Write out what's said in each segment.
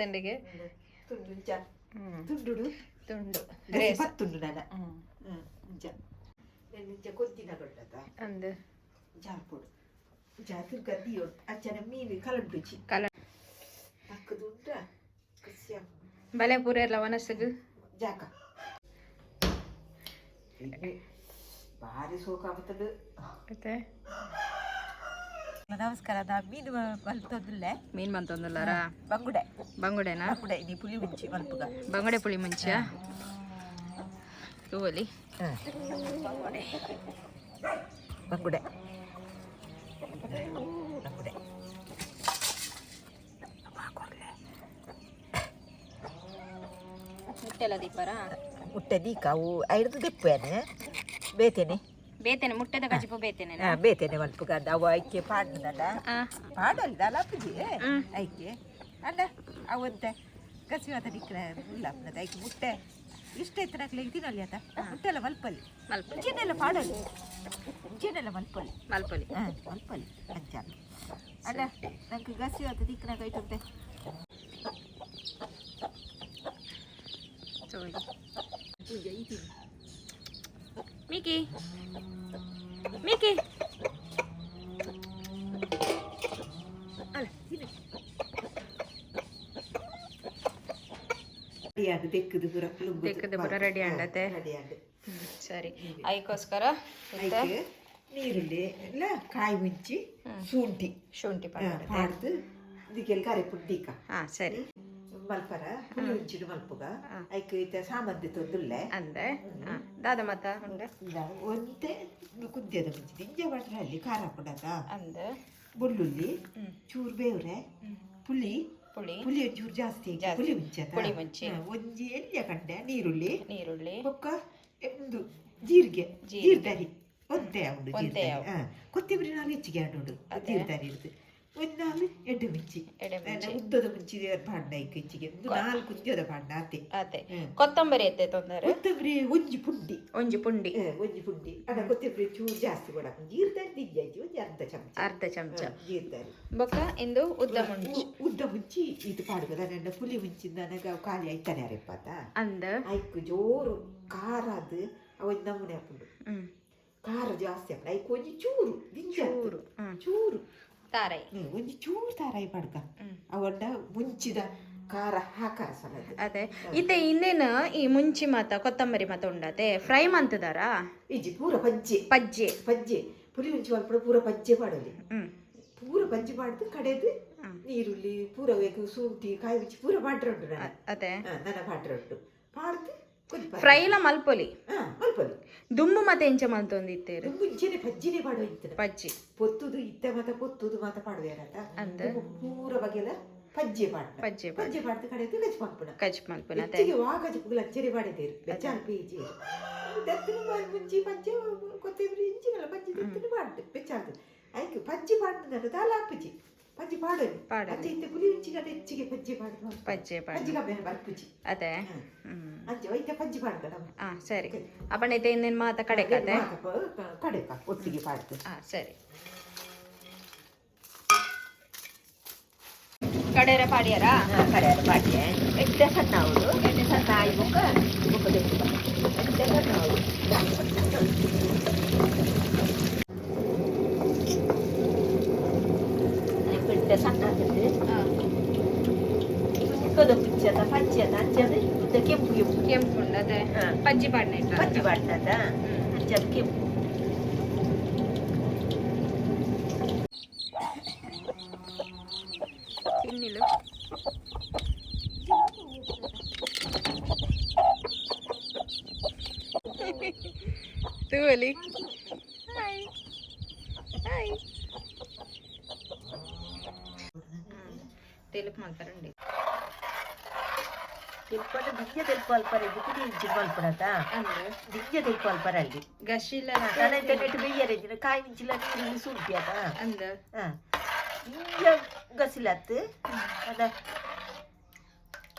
ತಂಡಿಗೆ. ತುಂಡು ಇಂಚ ತುಂಡುಡು. ತುಂಡು. ಗಸಿ ಪತ್ತುಂಡು ನನ. ಇಂಚ ನೆನ್ ಇಂಚ ಕೊದ್ದಿನ ಕೊಟ್ಟದ. ಅಂದ್. ಜಾರ್ಪೊಡು ಜಾತಿರ್ ಗದ್ದಿಯೋಡು ಅಂಚನೆ ಮೀನು ಕಲಂಟುಚಿ. ಕಲ. ತಕ್ಕದುಂಡ ಖುಷಿ. ಬಲೆ ಪೂರೆರ್ಲ ವನಸ್ಸುಗು. ಜಾಕ ಭಾರಿ ಸೋಕಾಗ್ತದೆ. ಮತ್ತೆ? ನಮಸ್ಕಾರ, ನಾ ಮೀನು ಮಲ್ತೊಂದುಲ್ಲೆ. ಮೀನ್ ಮಂತೊಂದುಲ್ಲಾರಾ? ಬಂಗುಡೆ. ಬಂಗುಡೆನಾ? ಬಂಗುಡೆ ನೀ ಪುಲಿ ಮುಂಚಿ ಮಲ್ಪುಗ. ಬಂಗುಡೆ ಪುಳಿ ಮುಂಚ ತೂವಲಿ. ಬಂಗುಡೆ ಬಂಗುಡೆ. ಮುಟ್ಟೆಲ್ಲ ದೀಪರಾ? ಮುಟ್ಟೆ ದೀಕ ಅವು ಐಡ್ದು ದೆಪ್ಪೇನೆ ಬೇತೇನೆ. ಬೇತೇನೆ, ಮುಟ್ಟೆದ ಕಜಿಪು ಬೇತೇನೆ. ಬೇತೇನೆ ಮಲ್ಪುಗ. ಅವು ಐಕೆ ಪಾಡ್ದಲ್ಲ, ಪಾಡಲ್ಲ ದಾಲ ಅಪ್ಪುಜಿ. ಐಕೆ ಅಲ್ಲ ಅವಂತೆ ಗಸಿವಾದ ನಿಕ್ರೆ ಉಳ್ಳಪ್ಪನದ ಐಕೆ ಮುಟ್ಟೆ ಇಷ್ಟ ಇತ್ತು ನಕ್ಲೆ ತಿನ್ನಲಿ ಆತ. ಮುಟ್ಟೆಲ್ಲ ಮಲ್ಪಲ್ಲಿ. ಮಲ್ಪಲಿ. ಮುಂಚೆನೆಲ್ಲ ಪಾಡಲಿ, ಮುಂಚೆನೆಲ್ಲ ಮಲ್ಪಲಿ. ಮಲ್ಪಲಿ. ಹಾಂ, ಮಲ್ಪಲಿ ಅಂಚ ಅಲ್ಲ. ನಂಗೆ ಗಸಿವಾದ ದಿಕ್ಕನಾಗ ಐಟಂತೆ. ತೂವಲಿ. ಮಿಕಿ, ಮಿಕಿ. ಅಲ್ಲ ತಿನ್ನು. ರೆಡಿ ತೆಕ್ಕದು ಪೂರ. ತೆಕ್ಕುದು ಪೂರ ready ಆಂಡತೆ? ರೆಡಿ ಆಂಡ್. ಸರಿ, ಐಕೋಸ್ಕರ ಇತ್ತೆ? ಐಕೆ ನೀರುಳ್ಳಿ ಎಲ್ಲ ಕಾಯಿ ಮುಂಚಿ ಶುಂಠಿ. ಶುಂಠಿ ಪಾಡ್ದು. ಪಾಡ್ದು ದಿಕ್ಕೆಲ್ ಕರೆಪುಡ್ ದೀಕ. ಹಾ, ಸರಿ. ಮಲ್ಪರ ಪುಳಿ ಮುಂಚಿಡು ಮಲ್ಪುಗ. ಐಕ್ ಇತ್ತೆ ಸಾಮಂತಿ ತೊಂದುಲ್ಲೆ. ಅಂದೆ, ದಾದ ಮತ್ತ ಉಂಡೆ? ಒಂತೆ ಕುದ್ಯದ ಮುಂಚಿ ದಿಂಜ ಬಟ್ರೆ ಅಲ್ಲಿ ಖಾರ ಪುಡದ. ಅಂದ್. ಬೆಳ್ಳುಳ್ಳಿ ಚೂರು, ಬೇವ್ರೆ, ಪುಳಿ. ಪುಳಿ. ಪುಳಿ ಒಂಚೂರು ಜಾಸ್ತಿ. ಜಾಸ್ತಿ. ಪುಳಿ ಮುಂಚೆ. ಪುಳಿ ಮುಂಚಿ. ಒಂಜಿ ಎಲ್ಲಿಯ ಕಂಡೆ ನೀರುಳ್ಳಿ. ನೀರುಳ್ಳಿ. ಬೊಕ್ಕ ಒಂದು ಜೀರಿಗೆ. ಜೀರಿಗೆ. ಜೀರ್ದರಿ ಒಂದೇ ಉಂಡು. ಒಂತೆ. ಜೀರ್ದರಿ ಕೊತ್ತಂಬರಿ ನಾಲ್ ಹೆಚ್ಚಿಗೆ ಉಂಡು. ಜೀರ್ದರಿ ಇಡ್ದು ಒಂದು ನಾಲ್ ಎಡ್ಡೆ ಮುಂಚಿ. ಎಡೆ ಮುಂಚಿ. ಉದ್ದದ ಮುಂಚಿ ಪಾಂಡ ಐಕ್ ಹೆಚ್ಚಿಗೆ ಒಂದು ನಾಲ್ಕು ಉದ್ದದ ಪಾಂಡ ಆತೆ. ಅದೇ, ಕೊತ್ತಂಬರಿ ಎತ್ತೆ ತೊಂದರೆ? ಕೊತ್ತಂಬರಿ ಒಂಜಿ ಪುಂಡಿ. ಒಂಜಿ ಪುಂಡಿ. ಒಂಜಿ ಪುಂಡಿ ಅಡ. ಕೊತ್ತಂಬರಿ ಚೂರು ಜಾಸ್ತಿ ಕೊಡ. ಜೀರ್ದರಿ ದಿಂಜಾಯ್ತು ಒಂಜಿ ಅರ್ಧ ಚಮಚ. ಅರ್ಧ ಚಮಚ. ಜೀರ್ದರಿ. ಬೊಕ್ಕ ಇಂದು ಉದ್ದ ಮುಂಚಿ. ಉದ್ದ ಮುಂಚಿ ಇದು ಪಾಡುವ ನನ್ನ ಪುಲಿ ಮುಂಚಿ ನನಗೆ ಅವು ಖಾಲಿ ಆಯ್ತಾನೆ ಅರೆಪಾತ. ಅಂದ. ಐಕ್ ಜೋರು ಖಾರ ಅದು ಅವ ನಮೂನೆ ಹಾಕೊಂಡು. ಖಾರ ಜಾಸ್ತಿ ಹಾಕೊಂಡು ಐಕ್ ಒಂಜಿ ಚೂರು ದಿಂಜ. ಚೂರು. ಚೂರು. ತಾರೈ. ಒಂಜಿ ಚೂರು ತಾರಾಯಿ ಪಡ್ಕ. ಅವನ್ನ ಮುಂಚಿದ ಖಾರ ಹಾಕಾರ ಸಲದ. ಅದೇ, ಇತ್ತೆ ಇನ್ನೇನು ಈ ಮುಂಚಿ ಮಾತ ಕೊತ್ತಂಬರಿ ಮಾತ ಉಂಡತೆ ಫ್ರೈ ಮಂತದಾರಾ? ಇಜ್ಜಿ, ಪೂರ ಪಜ್ಜೆ. ಪಜ್ಜೆ. ಪಜ್ಜೆ. ಪುಲಿ ಮುಂಚಿ ಮಲ್ಪಡ ಪೂರ ಪಜ್ಜೆ ಪಾಡಲಿ. ಪೂರ ಪಜ್ಜೆ ಪಾಡ್ದು ಕಡೆದು ನೀರುಳ್ಳಿ ಪೂರ ಬೇಕು, ಶುಂಠಿ ಕಾಯಿ ಮುಂಚಿ ಪೂರ ಪಾಡ್ರೆ ಉಂಟು ನಾನು. ಅದೇ. ನನ್ನ ಪಾಡ್ರೆ ಉಂಟು, ಪಾಡ್ದು ಕೊದಿಪ. ಫ್ರೈಲ ಮಲ್ಪೊಲಿ. ಹಾ, ಮಲ್ಪೊಲಿ. ದುಂಬು ಮತ್ತೆ ಎಂಚ ಮಲ್ತೊಂದಿತ್ತೇರು? ಮುಂಚೆನೆ ಪಜ್ಜಿನೇ ಪಾಡುವ ಇತ್ತನ. ಪಜ್ಜಿ. ಪೊತ್ತುದು ಇತ್ತ ಮಾತ ಪೊತ್ತುದು ಮಾತ ಪಾಡುವೇರತ. ಅಂದ್. ಪೂರ ಬಗೆಲ ಪಜ್ಜೆ ಪಾಡ್ನ. ಪಜ್ಜೆ ಪಾಡ್. ಪಜ್ಜೆ ಪಾಡ್ದು ಕಡೆದು ಗಜ್ ಮಲ್ಪುನ. ಕಜ್ ಮಲ್ಪುನ, ಅದೇ. ಹೆಚ್ಚಿಗೆ ವಾ ಗಜಪುಗಲ ಅಚ್ಚರಿ ಮಾಡಿದ್ದೇರು ಬೆಚ್ಚಾಲ್ ಪೇಜಿ ದತ್ತಿನ ಮುಂಚಿ ಪಜ್ಜೆ ಕೊತ್ತಂಬರಿ ಇಂಚಿನಲ್ಲ ಪಜ್ಜಿ ದತ್ತಿನ ಪಾಡ್ದು ಬೆಚ್ಚಾಲ್ದು ಐಕ್ ಪಜ್ಜಿ ಪಾಡ್ದು ದಾಲ ಹಾಪುಜಿ, ಪಜ್ಜಿ ಪಾಡೋದು. ಪಾಡೋದು. ಅಚ್ಚೆ ಇತ್ತೆ ಪುಲಿ ಮುಂಚಿನ ಹೆಚ್ಚಿಗೆ ಪಜ್ಜೆ ಪಾಡ್ದು. ಪಜ್ಜೆ ಪಾಡ್. ಪಜ್ಜಿ ಕಬ್ಬೆನ ಬರ್ಪುಜಿ. ಅದೇ. ಅಂಚೆ ಐತೆ ಪಜ್ಜಿ ಪಾಡ್ದ ನಮ್ಮ. ಹಾ, ಸರಿ ಅಪ್ಪಣೈತೆ, ಇನ್ನೇನು ಮಾತ ಕಡೆ ಕತೆ. ಕಡೆಕ ಒಟ್ಟಿಗೆ ಪಾಡ್ದು. ಹಾ, ಸರಿ. ಕಡೆರ ಪಾಡಿಯಾರಾ? ಕಡೆಯರ ಪಾಡ್ಯೆ. ಎಡ್ಡೆ ಸಣ್ಣ ಅವಳು, ಎಡ್ಡೆ ಸಣ್ಣ ಆಯಿ ಬೊಕ್ಕ ಬೊಕ್ಕ ದೆಪ್ಪುಗ. ಎಡ್ಡೆ ಸಣ್ಣ ಅವಳು. ಎಡ್ಡೆ ಸಣ್ಣ ಆಗ್ತದೆ. ಉಕ್ಕದ ಪುಚ್ಚದ ಪಚ್ಚದ ಅಂಚದ ಉದ್ದ ಕೆಂಪು ಕೆಂಪು. ಕೆಂಪು ಉಂಡು, ಅದೇ. ಪಜ್ಜಿ ಪಾಡ್ನೆ. ಪಚ್ಚಿ ಪಾಡ್ನದ ಅಂಚದ ಕೆಂಪು. ಕಿನ್ನಿಲು ತೂವಲಿ. Hi hi. తెలుపు ಮಲ್ಪರಂడి. ತೆಲ್ಪಂಡ ದಿಂಜ ತೆಲ್ಪು ಅಲ್ಪರ ಪುಡಿ ಇಂಚಿ ಮಲ್ಪಡತ. ಅಂದ್. ದಿಂಜ ತೆಲ್ಪು ಅಲ್ಪರ ಅಲ್ಲಿ. ಗಶಿಲ. ನನೈತೆ ನೆಟ್ಟು ಬೆಯ್ಯರೆ ಕಾಯಿ ಮುಂಚಿಲ ನೀರುಳ್ಳಿ ಶುಂಠಿ ಅದ. ಅಂದ್. ದಿಂಜ ಗಸಿಲತ್ತು ಅದ.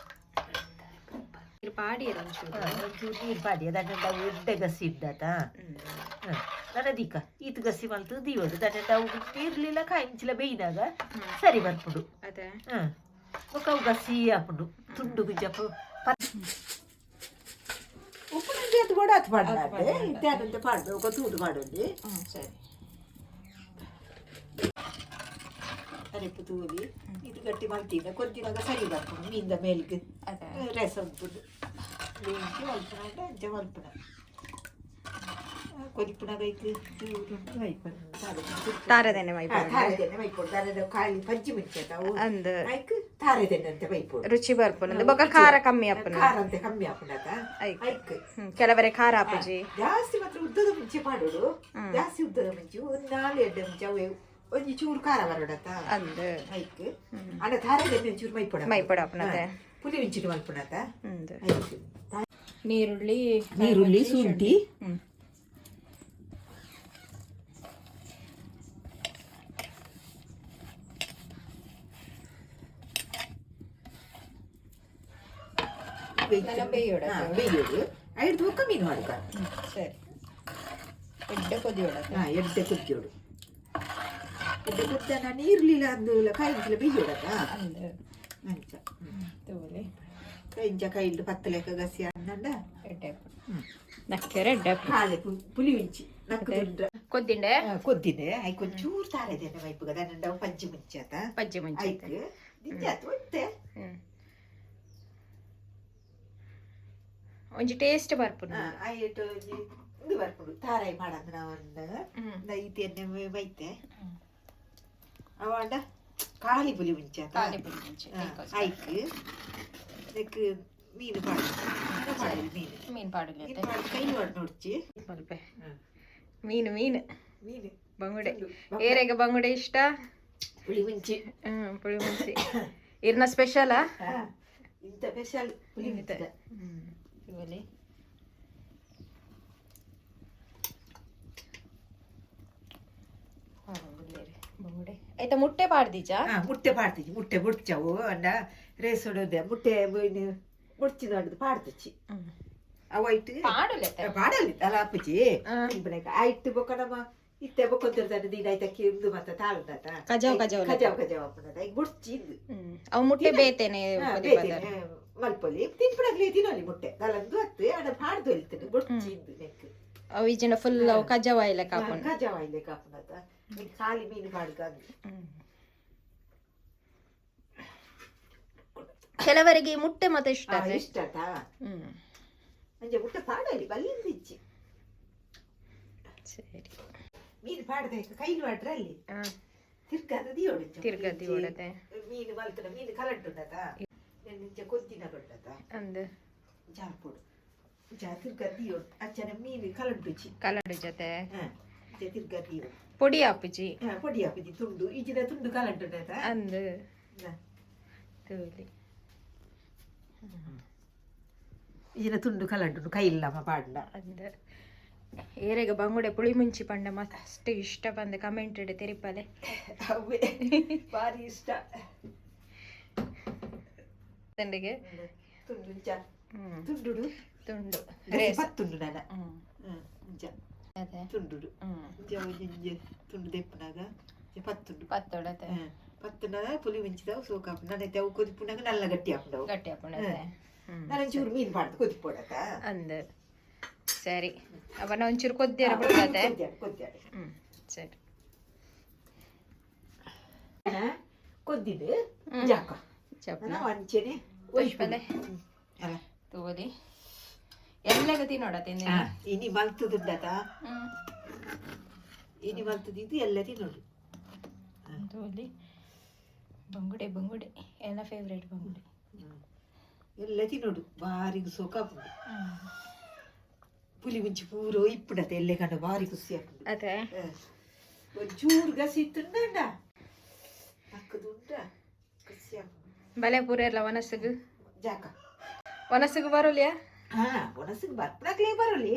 ಪಾಡಿಯರ ಒಂಚೂರು. ಒಂಚೂರು ನೀರು ಪಾಡಿ ಅದನ್ನ ಎಡ್ಡೆ ಗಸಿ ಇಡ್ಡತ. ನನ್ನ ದೀಕ ಈತ್ ಗಸಿ ಮಲ್ತು ದೀವಡು ದನ್ನ ಅವು ನೀರ್ಲಿಲ್ಲ ಕಾಯಿ ಮುಂಚಿಲ ಬೇಯ್ನಾಗ ಸರಿ ಬರ್ಪುಡು. ಅದೇ. ಬೊಕ್ಕ ಅವು ಗಸಿ ಆಪುಂಡು ತುಂಡು ಜಪ ಉಪ್ಪು ಅದು ಬಡಾತ್ ಪಾಡ್ನಾಡೆ ಇತ್ತೆ ಪಾಡ್ದು ఒక ತೂದು ಪಾಡೊಂದು. ಸರಿ. ಅರೆಪ್ಪು ತೂಲಿ ಇದು ಗಟ್ಟಿ ಮಲ್ತಿನ ಕೊದ್ದಿನಾಗ ಸರಿ ಬರ್ಪುಂಡು ಮೀನ್ದ ಮೇಲ್ಗೆ. ಅದೇ. ರಸ ಉಂಪುಂಡು ಬೇಯಿಸಿ ಮಲ್ಪುನ ಅಂಚ ಮಲ್ಪುನ ಕೊದಿಪ್ಪುನಾಗ ಐಕ್ ಚೂರು ಮೈಪುಂಡು. ತಾರದೆಣ್ಣೆ ಮೈಪೊಡು. ತಾರೆದೆಣ್ಣೆ ಮೈಪೊಡು, ತಾರೆದ ಖಾಲಿ ಪಜ್ಜಿ ಮುಂಚೆ ಅವು. ಅಂದ್. ಐಕ್ ತಾರೆದೆಣ್ಣೆ ಅಂತ ಮೈಪೊಡು. ರುಚಿ ಬರ್ಪುಂಡು ಬೊಕ ಖಾರ ಕಮ್ಮಿ ಆಪುನ. ಖಾರ ಅಂತ ಕಮ್ಮಿ ಆಪುಂಡತ. ಐಕ್. ಐಕ್. ಕೆಲವರೆ ಖಾರ ಆಪುಜಿ. ಜಾಸ್ತಿ ಮಾತ್ರ ಉದ್ದದ ಮುಂಚೆ ಮಾಡೋಡು, ಜಾಸ್ತಿ ಉದ್ದದ ಮುಂಚೆ ಒಂದು ನಾಲ್ ಎಡ್ಡೆ ಮುಂಚೆ ಅವು ಒಂಜಿ ಚೂರು ಖಾರ ಬರೋಡತ್ತ. ಅಂದ್. ಐಕ್ ಅಂಡ ತಾರೆದೆಣ್ಣೆ ಒಂಚೂರು ಮೈಪೊಡ. ಮೈಪೊಡು ಆಪುನತೆ. ಪುಲಿ ಮುಂಚಿನ ಮಲ್ಪುನತ. ಅಂದ್. ಐಕ್. ನೀರುಳ್ಳಿ. ನೀರುಳ್ಳಿ, ಶುಂಠಿ. ಬೇಯೋಡ? ಬೇಯೋಡು, ಐದು ಬೊಕ್ಕ ಮೀನು ಮಾಡ್ಕ. ಸರಿ, ಎಡ್ಡೆ ಕೊದಿಯೋಡ. ಹಾ, ಎಡ್ಡೆ ಕುದ್ಯೋಡು, ಎಡ್ಡೆ ಕುದ್ದ ನಾನು ನೀರ್ಲಿಲ್ಲ ಅಂದು ಕಾಯಿಂಚಲ ಬೇಯೋಡತ್ತ. ಅಂದ್. ಅಂಚ. ತೂಲೆ. ಕೈಂಚ ಕೈಲ್ಡು ಪತ್ತು ಲೆಕ್ಕ ಗಸಿ ಅಂದಂಡ. ಎಡ್ಡೆ ನಕ್ಕೆರೆ ಎಡ್ಡೆ. ಕಾಲೆ ಪುಲಿ ಮುಂಚಿ ನಕ್ಕು ದುಂಡ್ರ. ಕೊದ್ದಿಂಡೆ. ಕೊದ್ದಿದೆ, ಐಕ್ ಒಂಚೂರು ತಾರೆದೇನೆ ಮೈಪುಗ ದಾನಂಡ ಅವು ಪಜ್ಜಿ ಮುಂಚೆ ಆತ. ಪಜ್ಜಿ ಮುಂಚೆ. ಐಕ್ ದಿಂಜಾತ್ ಒತ್ತೆ. ಒಂಜಿ ಟೇಸ್ಟ್ ಬರ್ಪುಂಡು. ಐಟ್ ಒಂಜಿ ಇಂದು ಬರ್ಪುಂಡು, ತಾರಾಯಿ ಮಾಡಂದು ನಾವು ಅಂದಾಗ ಈತಿ ಎಣ್ಣೆ ಮೈತೆ ಅವಾಂಡ ಖಾಲಿ ಪುಲಿ ಮುಂಚೆ ಆತ. ಖಾಲಿ ಪುಲಿ ಮುಂಚೆ. ಐಕ್ ನೆಕ್ ಮೀನು ಪಾಡು ಮಾಡಲಿ ಮೀನು. ಮೀನು ಪಾಡಲಿ. ಮೀನು ಪಾಡು ಕೈ ಮಾಡಿ ನೋಡ್ಚಿ. ಮಲ್ಪೆ ಮೀನು ಮೀನು. ಮೀನು. ಬಂಗುಡೆ. ಏರೆಗ ಬಂಗುಡೆ ಇಷ್ಟ? ಪುಳಿ ಮುಂಚಿ. ಪುಳಿ ಮುಂಚಿ ಇರ್ನ ಸ್ಪೆಷಲಾ? ಇಂಥ ಸ್ಪೆಷಲ್ ಪುಲಿ ಮುಂಚಿದ. ಇವಲ್ಲಿ ಬಂಗುಡೆ ಆಯ್ತಾ, ಮುಟ್ಟೆ ಪಾಡ್ದೀಜಾ? ಹಾ, ಮುಟ್ಟೆ ಪಾಡ್ತಿಜಿ, ಮುಟ್ಟೆ ಬುಡ್ಚವು ಅಂಡ ರೇಸ್ ಹೊಡೋದೆ ಮುಟ್ಟೆ ಬುಡ್ಚಿದ ಪಾಡ್ತುಚಿ ಅವು ಐಟ್. ಪಾಡುಲೆ. ಪಾಡಲಿ ಅಲ್ಲ ಅಪ್ಪುಜಿ ತಿನ್ಪುನಕ ಐಟ್ ಬೊಕ್ಕ ನಮ್ಮ ಇತ್ತೆ ಬೊಕ್ಕೊಂತಿರ್ತಾನೆ ದೀನ ಐತಕ್ಕೆ ಇಂದು ಮತ್ತೆ ತಾಳುಂಡತ. ಕಜಾವ್ ಕಜಾವ್. ಕಜಾವ್ ಕಜಾವ್ ಅಪ್ಪುನದ ಈಗ ಬುಡ್ಚಿ ಇಂದು. ಅವು ಮುಟ್ಟೆ ಬೇತೇನೆ. ಹಾ, ಬೇತೇನೆ ಮಲ್ಪೊಲಿ ತಿನ್ಪುನಾಗ್ಲೇ ತಿನ್ನೊಲಿ ಮುಟ್ಟೆ ದಲಂದು ಅತ್ತು ಅಡ ಪಾಡ್ದು ಹೇಳ್ತೇನೆ ಬುಡ್ಚಿ ಇಂದು ನೆಕ್. ಅವು ಈಜಿನ ಫುಲ್ ಅವು ಕಜಾವ್ ಆಯ್ಲೆ ಕಾಪುಂಡು. ಕಜಾವ್ ಆಯ್ಲೆ ಕಾಪುನತ ಖಾಲಿ ಮೀನು ಪಾಡ್ಗ. ಕೆಲವರಿಗೆ ಈ ಮುಟ್ಟೆ ಮತ್ತೆ ಇಷ್ಟ ಅದೇ. ಇಷ್ಟ ಆತಾ. ಅಂಚೆ ಮುಟ್ಟೆ ಪಾಡಲಿ ಬಲ್ಲಿಂದ ಇಚ್ಚಿ. ಸರಿ. ಮೀನು ಪಾಡ್ದೆ ಕೈಲು ಮಾಡ್ರೆ ಅಲ್ಲಿ ತಿರ್ಗಾದ ದಿಯೋಡು. ತಿರ್ಗಾ ದಿಯೋಡತೆ. ಮೀನು ಮಲ್ತನ ಮೀನು ಕಲಂಟುಂಡತ ನಿಂಚ ಕೊದ್ದಿನ ಕೊಟ್ಟತ. ಅಂದ್. ಜಾರ್ಪೊಡು ಜಾ ತಿರ್ಗಾ ದಿಯೋಡು ಅಚ್ಚನ ಮೀನು ಕಲಂಟುಚಿ. ಕಲಂಡು ಜೊತೆ. ಹಾ, ತಿರ್ಗಾ ದಿಯೋಡು. ಪೊಡಿ ಆಪುಜಿ. ಹಾ, ಪೊಡಿ ಹಾಕುಜಿ, ತುಂಡು ಈಜಿನ ತುಂಡು ಕಲಂಟುಂಡತ. ಅಂದ್. ತೂಲಿ. ಈಜಿನ ತುಂಡು ಕಲಂಟುಂಡು ಕೈಲ್ಲಮ್ಮ ಪಾಂಡ. ಅಂದ್, ಏರೆಗ ಬಂಗುಡೆ ಪುಳಿ ಮುಂಚಿ ಪಂಡ ಮಸ್ತ್ ಇಷ್ಟ ಬಂದು ಕಮೆಂಟ್ ಇಡು ತೆರಿಪಾಲೆ. ಅವೇ ಭಾರಿ ಇಷ್ಟ. ತಂಡಿಗೆ. ತುಂಡು ಇಂಚ ತುಂಡುಡು. ತುಂಡು. ಪತ್ತುಂಡು ನನ್ನ ಇಂಚ. ಅದೇ. ತುಂಡುಡು ಇಂಚ ಒಂಜಿ ತುಂಡು ದೆಪ್ಪುನಾಗ ಇಂಚ ಪತ್ತುಂಡು. ಪತ್ತೊಡತೆ. ಪತ್ತುಂಡಾಗ ಪುಲಿ ಮುಂಚಿದವು ಸೋಕಾಪು ನನ್ನ ಅವು ಕೊದಿಪ್ಪುನಾಗ ನಲ್ಲ ಗಟ್ಟಿ ಹಾಪುಂಡವು. ಗಟ್ಟಿ ಆಪುಂಡತೆ. ನಾನು ಚೂರು ಮೀನು ಪಾಡ್ದು ಕೊದಿಪ್ಪೊಡತ. ಅಂದ್, ಸರಿ, ಅವನ ಒಂಚೂರು ಕೊದ್ದಿರ ಬಿಡ್ತದೆ. ಕೊದ್ಯಾಡು ಕೊದ್ಯಾಡು. ಸರಿ. ಕೊದ್ದಿದ್ದು ಜಾಕ. ಚಪ್ನ. ಅಂಚೆನೆ. ಪುಷ್ಪಲೆ. ಅಲ್ಲ. ತೂಲಿ, ಎಲ್ಲಗ ತಿನ್ನೋಡ ತಿಂದಿ. ಇನಿ ಮಲ್ತದುಂಡತ, ಇನಿ ಮಲ್ತದಿದ್ದು ಎಲ್ಲ ತಿನ್ನೋಡು. ತೂಲಿ, ಬಂಗುಡೆ ಬಂಗುಡೆ ಎಲ್ಲ ಫೇವ್ರೇಟ್ ಬಂಗುಡೆ. ಎಲ್ಲ ತಿನ್ನೋಡು, ಭಾರಿ ಸೋಕ ಆಪುಂಡು. ಪುಲಿ ಮುಂಚಿ ಪೂರ ಇಪ್ಪುಂಡತ ಎಲ್ಲೆ ಕಂಡ ಭಾರಿ ಖುಷಿ ಆಪುಂಡು. ಅದೇ. ಒಂಚೂರು ಗಸಿ ಇತ್ತುಂಡ ಪಕ್ಕದುಂಡ ಖುಷಿ ಆಪುಂಡು. ಬಲೆ ಪೂರೆಲ್ಲ ವನಸುಗು. ಜಾಕ. ವನಸುಗು ಬರೋಲಿಯಾ? ಹಾ, ಒಣಸಿಗೆ ಬರ್ಪಣಕ್ಲೇ ಬರೋಲಿ.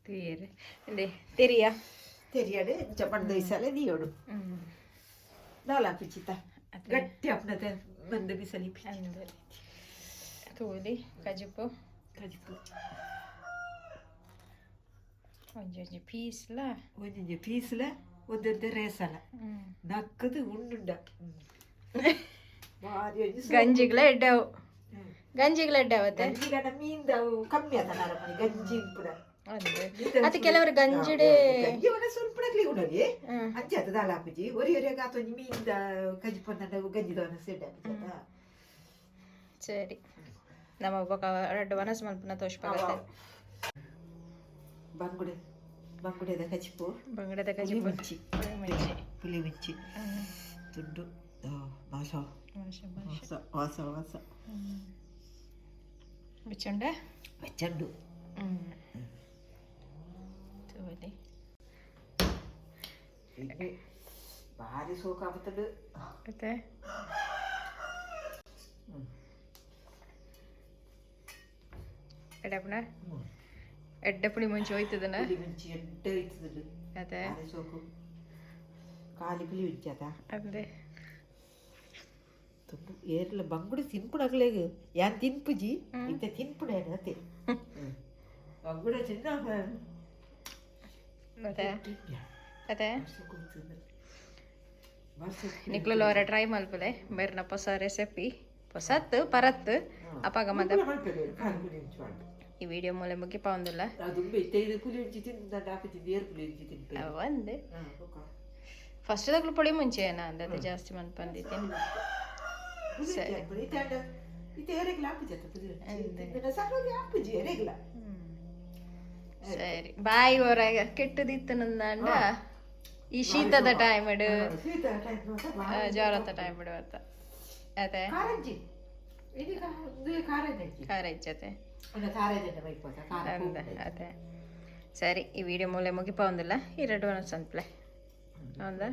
തീരെ എന്തേ തെರಿಯಾ? ತೆರಿಯಾಡು ಇಂಚ ಪಂಡ ಇಸಲೆ ದಿಯೋಡು ದಾಲ ಪಿಚಿತ ಗಟ್ಟಿ ಅಪ್ನತೆ ಮಂದ ಬಿಸಲಿ. ತೂಲಿ ಕಜಿಪು. ಕಜಿಪು. ಒಂಜಿ ಒಂಜಿ ಪೀಸ್ಲ. ಒಂಜೊಂಜಿ ಪೀಸ್ಲ, ಒಂದೊಂದು ರೇಸಲ ನಕ್ಕದು ಉಂಡುಂಡ. ಭಾರಿ ಒಂಜಿ ಸೋಕು. ಗಂಜಿಗ್ಲ ಎಡ್ಡೆವು, ಗಂಜಿಗ್ಲ ಎಡ್ಡೆವತ್ತೆ. ಗಂಜಿಗಡ ಮೀನ್ದ ಅವು ಕಮ್ಮಿ ಆತ ನರಮನಿ ಗಂಜಿ ಪುಡ. ಅದು ಕೆಲವರು ಗಂಜಿಡೆ. ಗಂಜಿ ಒಣ ಸ್ವಲ್ಪ ಉಡಲಿ ಅಂಚೆ ಆತ ದಾಲ ಆಪುಜಿ. ಒರಿ ಒರಿ ಆತ ಒಂಜಿ ಮೀನ್ದ ಕಜ್ಜಿ ಪಂದಂಡ ಗಂಜಿದ ಸೆಡ್ ಆಪುಜಿ ಆತ. ಸರಿ, ನಮ್ಮ ಒಬ್ಬ ರಡ್ಡು ವನಸ್ ಮಲ್ಪನ ತೋಷ್ಪಾಗತ್ತೆ. ಬಂಗುಡೆ, ಬಂಗುಡೆದ ಕಜಿಪು. ಬಂಗಡದ ಪುಳಿ ಕಜ್ಜಿ. ಮುಂಚಿ. ಮುಂಚಿ. ಪುಳಿ ಮುಂಚಿ ತುಂಡು ವಾಸ. ವಾಸ ವಾಸ ವಾಸ. ಬಿಚ್ಚುಂಡ. ಚೆಂಡು. ತೂವಲಿ. ಭಾರಿ ಸೋಕಾಗ್ತದೆ. ಮತ್ತೆ ಎಡಪಣ ಎಡ್ಡೆ ಪುಳಿ ಮುಂಚೆ ಹೋಯ್ತದನ. ಪುಳಿ ಮುಂಚಿ ಎಡ್ಡೆ ಇರ್ತದೆ. ಅದೇ. ಭಾರಿ ಸೋಕು, ಖಾಲಿ ಪುಳಿ ಮುಂಚಿ ಆತ. ಅದೇ. ತುಂಬ ಏರ್ಲ ಬಂಗುಡೆ ತಿನ್ಪುಣಗ್ಲೇಗ್ ಯಾನ್ ತಿನ್ಪುಜಿ, ಇಂತ ತಿನ್ಪುಣ ಅತ್ತೆ ಬಂಗುಡೆ ಚಿನ್ನ. ಅದೇ ಅದೇ. ನಿಕ್ಲುಲ ಅವರ ಟ್ರೈ ಮಲ್ಪಲೆ ಮೇರ್ನ ಹೊಸ ರೆಸಿಪಿ, ಹೊಸತ್ತು ಪರತ್ತು ಅಪಾಗ ಮತ್ತೆ ಈ ವಿಡಿಯೋ ಮೂಲೆ ಮುಗಿಪ ಒಂದಿಲ್ಲ. ಒಂದೇ ಫಸ್ಟ್ ದಾಗ್ಲು ಪುಳಿ ಮುಂಚೆ ಏನ ಅಂದತೆ ಜಾಸ್ತಿ ಮನ್ಪಂದಿದ್ದೀನಿ. ಸರಿ. ಸರಿ, ಬಾಯಿ ಹೊರಗ ಕೆಟ್ಟದಿತ್ತು ನಂದಾಂಡ ಈ ಶೀತದ ಟೈಮ್ ಜ್ವರದ ಟೈಮ್ ಅಂತ ಅದೇ. ಖಾರ ಇಚ್ಚತೆ ಅಂದ ಅದೇ. ಸರಿ, ಈ ವಿಡಿಯೋ ಮೂಲೆ ಮುಗಿಪ ಒಂದಿಲ್ಲ. ಈ ಎರಡು ಒಂದ್ ಸಂಪ್ಲೆ ಹೌದಾ?